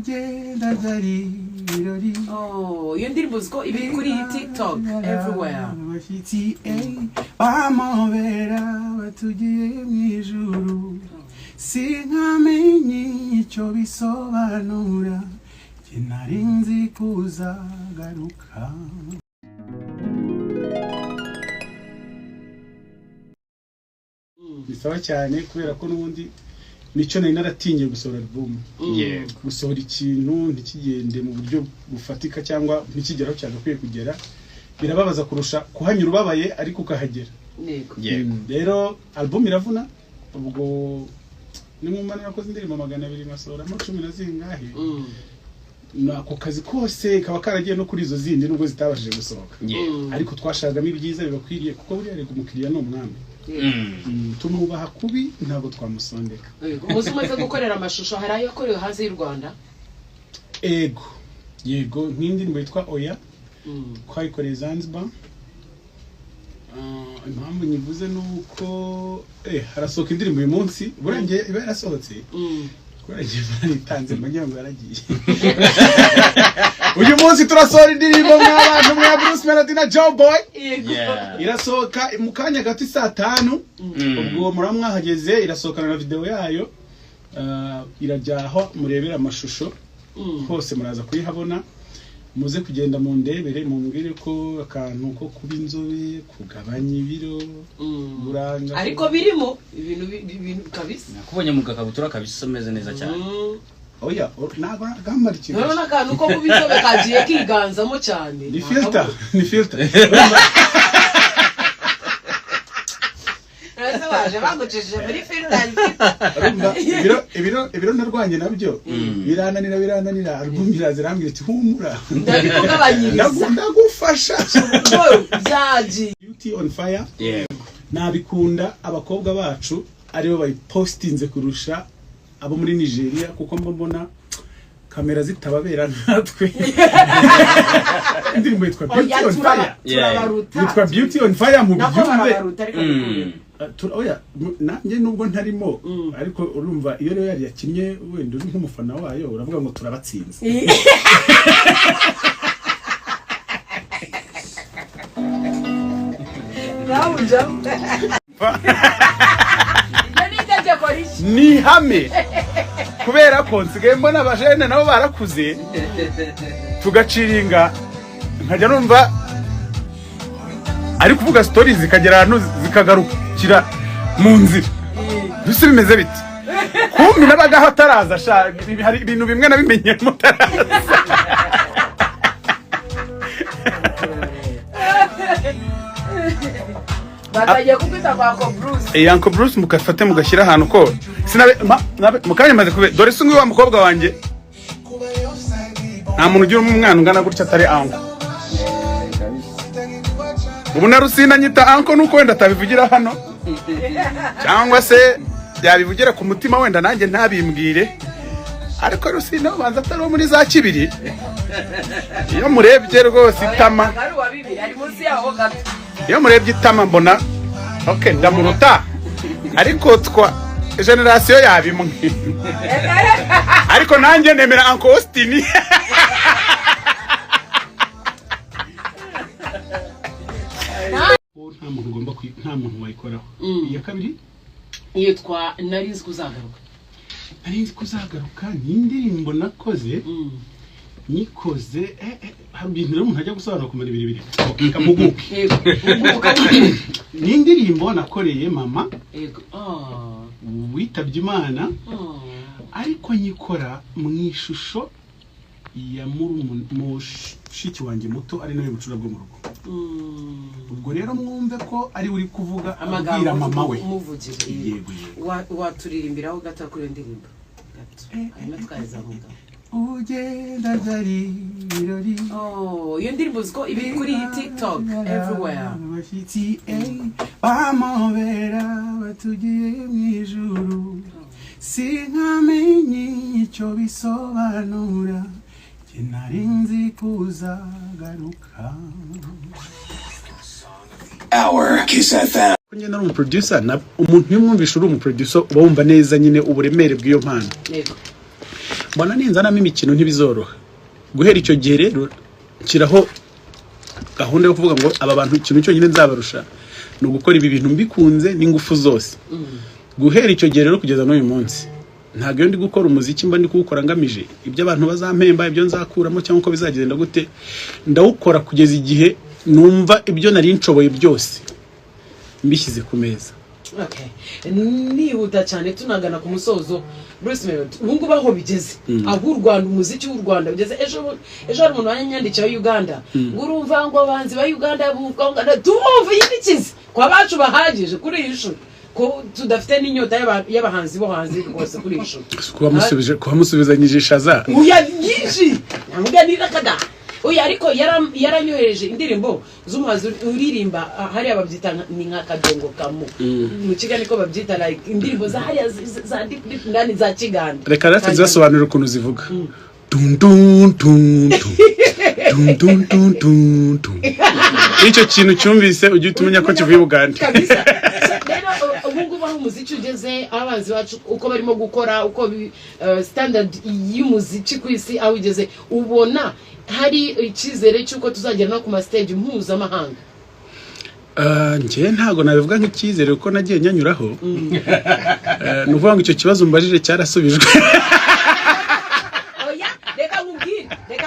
Ugenda byari ibirori. Oh, iyo ndirimbo uzi ko iba iri kuri TikTok everywhere. Abashyitsi bamobera batugiye mu ijuru, sinkamenye icyo bisobanura, njye nari nzi kuzagaruka. Ni sawa cyane, kubera ko n'ubundi nicyo nari naratinye, gusohora album. Gusohora ikintu ntikigende mu buryo bufatika cyangwa ntikigere aho cyagakwiye kugera birababaza kurusha kuhanyura ubabaye ariko ukahagera. Rero album iravuna. Ubwo nimwumva narakoze indirimbo 200, nkasohoramo cumi na zingahe, ako kazi kose kaba karagiye no kuri izo zindi nubwo zitabashije gusohoka. Ariko twashagamo ibyiza bibakwiriye, kuko buriya rega umukiriya ni umwami. Tumwubaha kubi, ntabwo twamusondeka. Yego. Muzi umaze gukorera amashusho, hari ayo yakorewe hanze y'u Rwanda? Ego, nk'indirimbo yitwa Oya, twayikoreye Zanzibar. Ah, impamvu nyivuze ni uko harasohoka indirimbo uyu munsi, buriya ngiye iba yarasohotse, kubera ngiye baritanze mba ngira ngo yaragiye. Uyu munsi turasohora indirimbo mw'abantu mwa Bruce Melody na Joe Boy. Irasohoka mu kanya gato saa 5. Ubwo muraba mwahageze, irasohokana na video yayo. Ah, irajya aho murebera amashusho hose, muraza kuyihabona. Muze kugenda mundebere, mumbwire ko akantu ko kuba inzobe, kugabanya ibiro, buranga. Ariko birimo ibintu ibintu kabisa. Nakubonye mu gakabutura kabisa, umeze neza cyane. Oya, ntabwo nagambara ikintu. Noneho n'akantu ko kuba inzobe kagiye kiganzamo cyane. Ni filter, ni filter. Ese baje bagucishije muri filter? Urumva, ibiro narwanye nabyo birananira, birananira. Album iraza irambwira iti: "Humura." Ndabikugabanyiriza. Ndagufasha. Byagiye. Beauty on Fire. Nabikunda abakobwa bacu aribo bayipostinze kurusha abo muri Nigeria, kuko mba mbona kamera zitababera natwe. Indirimbo yitwa Beauty Oya, on Fire. turabaruta. Yitwa Beauty on Fire, mu Nako byumve. barabaruta, ariko Oya, nanjye nubwo ntarimo, ariko urumva iyo rero yari yakinnye, wenda uri nk'umufana wayo, uravuga ngo turabatsinze. Nawe ujamo, iryo ni itegeko rishya. Ni ihame, kubera ko nsigaye mbona abajene nabo barakuze, tugaciringa, nkajya numva ari kuvuga stories zikagera ahantu zikagarukira mu nzira. Mbese bimeze biti? Kumbi nabagaho ataraza sha. Hari ibintu bimwe nabimenye mutaraza. Batangiye kukwita kwa Uncle Bruce. Eh, Uncle Bruce, mukafate mugashyira ahantu ko sinabe mukanya maze kube. Dore se nguyu wa mukobwa wanjye, nta muntu ugira umwana ungana gutya atari uncle. Ubu na Rusina nyita uncle, nuko wenda atabivugira hano, cyangwa se yabivugira ku mutima wenda nanjye ntabimbwire, ariko Rusina ubanza atari uwo muri za kibiri, iyo murebye rwose itama. Ari uwa bibiri, ari munsi yaho gato. Iyo murebye itama mbona okay, ndamuruta, ariko twa generation yaba imwe, ariko nanjye nemera Uncle Austin. Nta muntu ugomba nta muntu wayikoraho. Iya kabiri? Yitwa Nari nzi ko uzagaruka. Nari nzi ko uzagaruka ni indirimbo nakoze, nyikoze hari ibintu rero umuntu ajya gusobanura kumara ibiri. Okay, kamuguke. Yego, uguka. Ni indirimbo nakoreye mama Yego, ah. witabye Imana, Ah. ariko nyikora mu ishusho ya mushiki wanjye muto, ari nawe bucura bwo mu rugo. Ubwo rero mwumve ko ari uri kuvuga abwira Amagambo mama we. Umuvugire. Yego. Waturirimbiraho gato kuri iyo ndirimbo gato, hanyuma tukayizamuka. Ugenda byari ibirori. Oh, iyo ndirimbo uzi ko iba iri kuri TikTok everywhere. Abashyitsi bamobera batugiye mu ijuru, sinkamenye icyo bisobanura, njye nari nzi kuzagaruka. Hour Kiss FM. Ko njye nari umuproducer, na umuntu iyo umwumvisha uri umuproducer, uba wumva neza nyine uburemere bw'iyo mpano. Mbona ninzanamo imikino ntibizoroha. Guhera icyo gihe rero nshyiraho gahunda yo kuvuga ngo aba bantu ikintu cyonyine nzabarusha ni ugukora ibi bintu mbikunze n'ingufu zose. Guhera icyo gihe rero kugeza n'uyu munsi, ntabwo iyo ndi gukora umuziki mba ndi kuwukora ngamije ibyo abantu bazampemba, ibyo nzakuramo cyangwa uko bizagenda gute. Ndawukora kugeza igihe numva ibyo nari nshoboye byose mbishyize ku meza. Okay. Nihuta cyane tunagana ku musozo, Bruce Melody, ubu ngubu aho bigeze, aho u Rwanda, umuziki w'u Rwanda bigeze, ejo hari umuntu wanyandikiye wa Uganda ngo urumva ngo abahanzi ba Uganda bumva tumumva yinikize ko abacu bahagije kuri iyi nshuro, ko tudafite n'inyota y'abahanzi bo hanze rwose kuri iyi nshuro. Kuba musubizanyije ishaza. Oya, nyinshi ntamuganira kada. Oya, ariko yaranyohereje indirimbo z'umuhanzi uririmba, hariya babyita ni nka kadongo kamu mu Kigali ko babyita, like indirimbo za hariya za deep deep ndani za Kiganda. Reka natwe zibasobanurire ukuntu zivuga: dun dun dun dun dun dun dun dun dun. Icyo kintu cyumvise ujye uhita umenya ko kivuye i Bugande. Kabisa. So, rero ubu ngubu aho umuziki ugeze, aho abahanzi bacu uko barimo gukora, uko standard y'umuziki ku isi aho ugeze, ubona hari icyizere cy'uko tuzagera no ku ma stage mpuzamahanga? Njye ntabwo nabivuga nk'icyizere kuko nagiye nyanyuraho. Ni ukuvuga ngo icyo kibazo mbajije cyarasubijwe. Oya, reka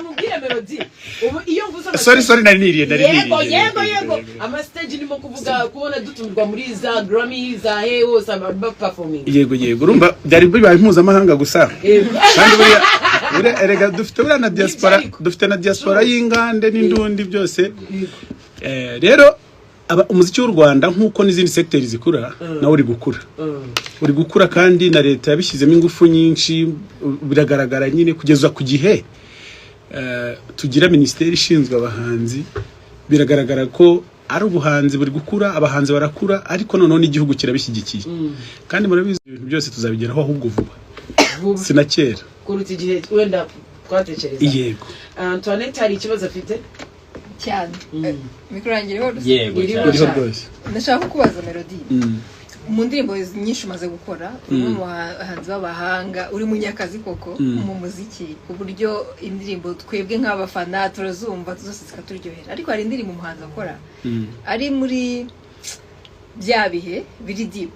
nkubwire Melody, ubu iyo mvuze Sorry, sorry, nari niriye, nari Yego. niriye. Yego, ama stage ndimo kuvuga, kubona dutumirwa muri za Grammy, za he hose ba performing. Yego, urumva byari bibaye mpuzamahanga gusa. Yego. Kandi buriya erega dufite buriya na diaspora. Ariko. Dufite na diaspora y'ingande n'indundi byose. Rero umuziki w'u Rwanda, nk'uko n'izindi secteurs zikura, nawe uri gukura, uri gukura, kandi na leta yabishyizemo ingufu nyinshi. Biragaragara nyine kugeza ku gihe tugira minisiteri ishinzwe abahanzi. Biragaragara ko ari ubuhanzi buri gukura, abahanzi barakura, ariko noneho n'igihugu kirabishyigikiye. Kandi murabizi, ibintu byose tuzabigeraho ahubwo vuba. Vuba. Si na kera. Kuruta igihe wenda twatekereza. Yego. Antoinette hari ikibazo afite. Cyane. Mikoro yanjye iriho rusa? Yego. Iriho. Cyane. Uriho rwose. Ndashaka kukubaza, Melody, mu ndirimbo nyinshi umaze gukora, uri umwe mu bahanzi b'abahanga, uri munyakazi koko mu muziki, ku buryo indirimbo twebwe nk'abafana turazumva zose zikaturyohera. Ariko hari indirimbo umuhanzi akora ari muri bya bihe biri deep,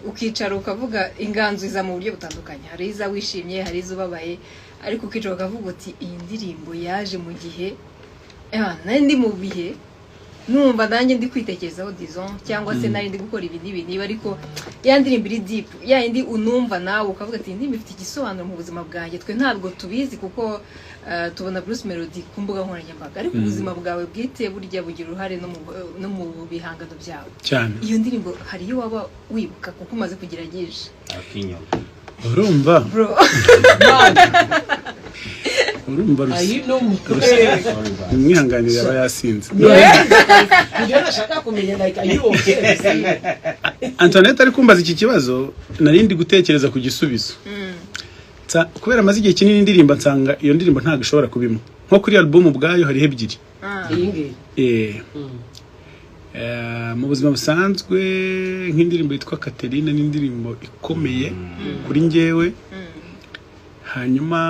ukicara ukavuga, inganzo iza mu buryo butandukanye, hari iza wishimye, hari iza ubabaye, ariko ukicara ukavuga uti iyi ndirimbo yaje mu gihe nari ndi mu bihe numva nanjye ndi kwitekerezaho, disons, cyangwa se nari ndi gukora ibi n'ibi niba, ariko ya ndirimbo iri deep, ya yindi unumva nawe ukavuga ati iyi ndirimbo ifite igisobanuro mu buzima bwanjye. Twe ntabwo tubizi kuko tubona Bruce Melody ku mbuga nkoranyambaga, ariko ubuzima bwawe bwite burya bugira uruhare no mu bihangano byawe. Cyane. Iyo ndirimbo hari iyo waba wibuka, kuko umaze kugira nyinshi? Akinyuma. Urumva, bro. urumva rusa Ayi no mu umwihanganire, aba yasinze. Ibyo nashaka kumenya, like, are you okay? Antoinette ari kumbaza iki kibazo, nari ndi gutekereza ku gisubizo. Kubera amaze igihe kinini indirimba, nsanga iyo ndirimbo ntabwo ishobora kubimo. Nko kuri album ubwayo hariho ebyiri. Iyi ngiyi? Mu buzima busanzwe, nk'indirimbo yitwa Catherine ni indirimbo ikomeye kuri njyewe. Hanyuma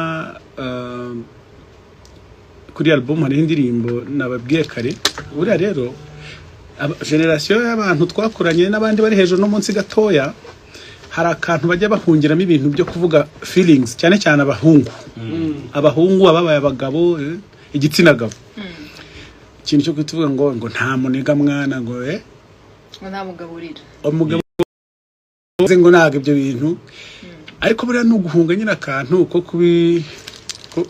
kuri album hariho indirimbo nababwiye kare. Buriya rero generation y'abantu twakuranye n'abandi bari hejuru no munsi gatoya, hari akantu bajya bahungiramo ibintu byo kuvuga feelings, cyane cyane abahungu ababaye abagabo, igitsina gabo, ikintu cyo kutuvuga ngo nta muniga mwana, ngo Ngo nta mugabo urira. Umugabo ngo ntabwo ibyo bintu. Ariko buriya ni uguhunga nyine akantu ko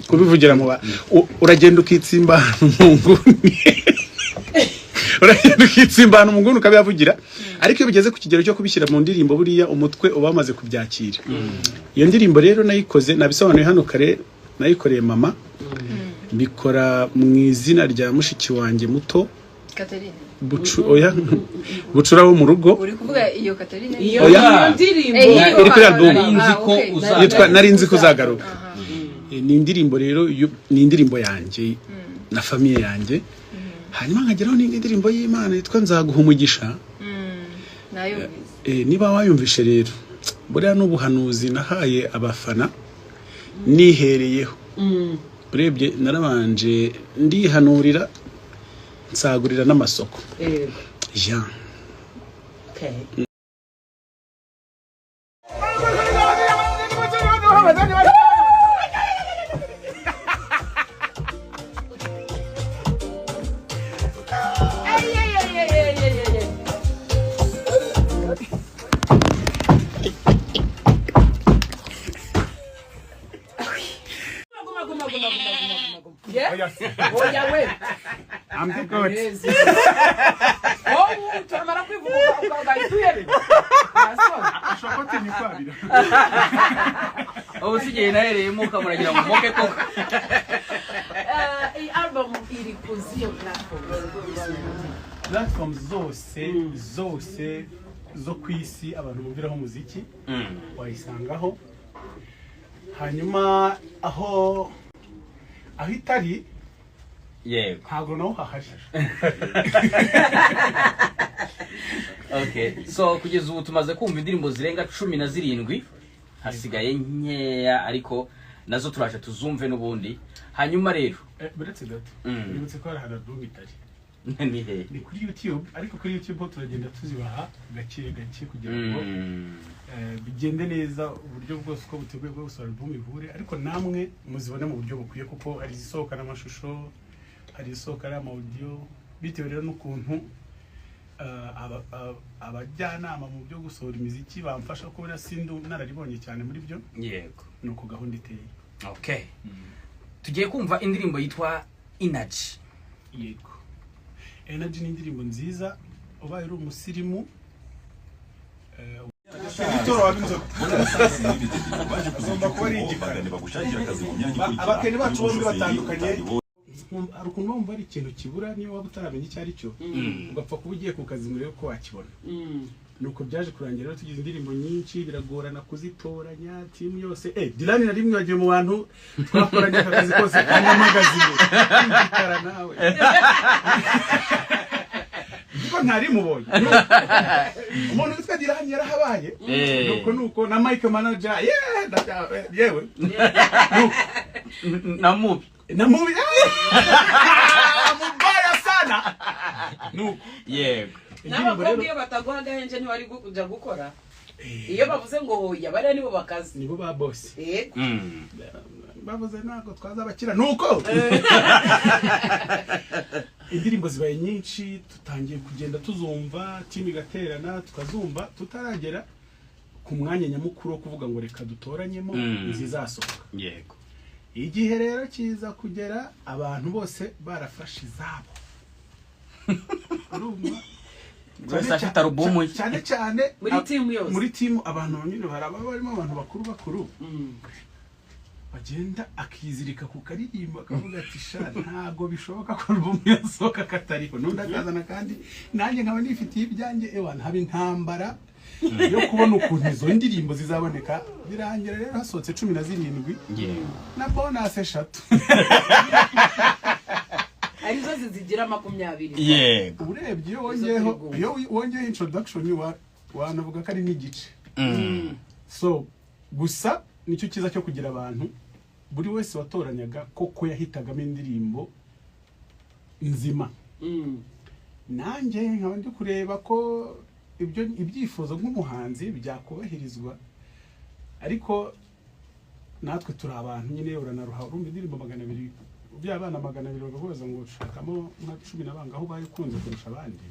kubivugira mu ba uragenda ukitsimba ahantu mu nguni, uragenda ukitsimba ahantu mu nguni ukabihavugira. Ariko iyo bigeze ku kigero cyo kubishyira mu ndirimbo, buriya umutwe uba wamaze kubyakira. Iyo ndirimbo rero nayikoze, nabisobanuye hano kare, nayikoreye mama, mbikora mu izina rya mushiki wanjye muto. Catherine? Bucu, oya, bucura wo mu rugo. Uri kuvuga iyo Catherine? Iyo Oya. iyo ndirimbo. Eh, Iri kuri album. Nari nzi ko Yitwa Nari nzi ko uzagaruka. Ni indirimbo rero ni indirimbo yanjye na famille yanjye. Hanyuma nkageraho n'indi ndirimbo y'Imana yitwa Nzaguha Umugisha. Nayumvise. Niba wayumvishe rero, buriya ni ubuhanuzi nahaye abafana. Nihereyeho, urebye narabanje ndihanurira, nsagurira n'amasoko. Ya. Okay. Ay, ay, ay, ay, ay, ay, ay, ay. Guma, guma, guma, guma, guma, guma. Yeah? Oya we. I'm the goat. Wowe turamara kwivuga ugahita uheba. Ushobora kubatinya ukwabira. Ubu si igihe nahereyemo ukamuragira ngo moke koko. Iyi album iri ku zihe platforms? Platforms zose zose zo ku isi abantu bumviraho umuziki wayisangaho. Hanyuma aho itari, ntabwo naho hahari. Okay, so kugeza ubu tumaze kumva indirimbo zirenga 17, hasigaye nkeya, ariko nazo turaje tuzumve n'ubundi. Hanyuma rero Buretse gato, nibutse ko hari ahantu album itari. Ni hehe? Ni kuri YouTube, ariko kuri YouTube ho turagenda tuzibaha gake gake kugira ngo bigende neza, uburyo bwose uko buteguye bwo gusohora album ihure, ariko namwe muzibone mu buryo bukwiye, kuko hari izisohoka n'amashusho, hari izisohoka ari ama audio, bitewe rero n'ukuntu abajyanama mu byo gusohora imiziki bamfasha, kuko buriya sindi nararibonye cyane muri byo. Ni uko gahunda iteye. Okay, tugiye kumva indirimbo yitwa Energy. Yego, Energy ni indirimbo nziza ubaye uri umusirimu. Baje Ugomba kuba ari igikara. bagane bagushakira akazi mu myanya ikurikira. Abakene bacu bombi y'ubushoferi, batandukanye. utari Hari ukuntu wumva ari ikintu kibura, niyo waba utaramenya icyo ari cyo, ugapfa kuba ugiye ku kazi ngo urebe ko wakibona. Nuko byaje kurangira rero tugize indirimbo nyinshi, biragorana kuzitoranya. Timu yose, Dylan na rimwe wagiye mu bantu twakoranye aka kazi kose, kanyamagazi igikara nawe kuko ntari mubonye umuntu witwa Dylan yarahabaye. Nuko na Mike manager, yeah, yewe. Na mubi. Na mubi mubaya sana, nuko indirimbo N'abakobwa rero iyo bataguha agahenge ntibari kujya gukora. Iyo bavuze ngo hoya, bariya nibo bakazi. Nibo ba boss. Yego. Bavuze ntabwo twazabakira. Nuko indirimbo zibaye nyinshi, tutangiye kugenda tuzumva, timu igaterana tukazumva, tutaragera ku mwanya nyamukuru wo kuvuga ngo reka dutoranyemo izizasohoka. Igihe rero kiza kugera abantu bose barafashe izabo. Urumva? Buri wese afite alubumu ye. Cyane cyane Muri team yose. Muri timu abantu nyine hari ababa barimo abantu bakuru bakuru, bagenda akizirika ku karirimbo, akavuga ati: "Sha, ntabwo bishoboka ko album yasohoka katariho." N'undi akazana, kandi nanjye nkaba nifitiye ibyanjye. Ewa, haba intambara yo kubona ukuntu izo ndirimbo zizaboneka. Birangira rero hasohotse 17 na bonus 3. Arizo zizigira 20. Urebye iyo wongeyeho, iyo wongeyeho introduction, wanavuga ko ari n'igice. So gusa nicyo cyiza cyo kugira abantu, buri wese watoranyaga koko yahitagamo indirimbo nzima. Nanjye nkaba ndi kureba ko ibyo ibyifuzo nk'umuhanzi byakubahirizwa, ariko natwe turi abantu nyine, uranaruha. Urumva indirimbo 200, by'abana 200 bakakubaza ngo shakamo nka cumi na bangahe ubaye ukunze kurusha abandi,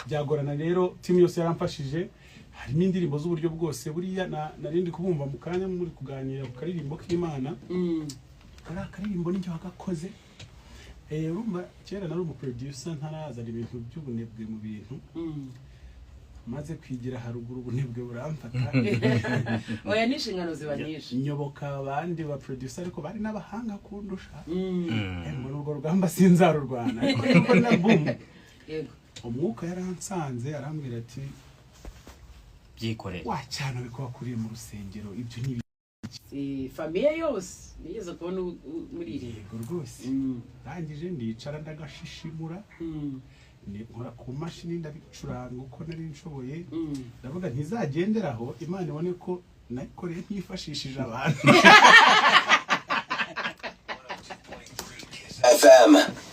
byagorana. Rero timu yose yaramfashije, harimo indirimbo z'uburyo bwose. Buriya narindi kubumva mu kanya muri kuganira ku karirimbo k'Imana. Kariya karirimbo nicyo wagakoze. Urumva kera nari umuproducer ntarazana ibintu by'ubunebwe mu bintu. Maze kwigira haruguru ubunebwe buramfata. Oya, n'inshingano ziba nyinshi. Nyoboka abandi ba producer, ariko bari n'abahanga kundusha. Mbona urwo rugamba sinzarurwana, ariko nuko na boom, umwuka yaransanze arambwira ati: Byikorere. "Wacyana biko wakuriye mu rusengero, ibyo ni Famille yose nigeze kubona muri iri. Yego rwose. Ndangije ndicara ndagashishimura, nkora ku mashini ndabicuranga uko nari nshoboye. Ndavuga ntizagenderaho, Imana ibone ko nayikoreye ntifashishije abantu. FM.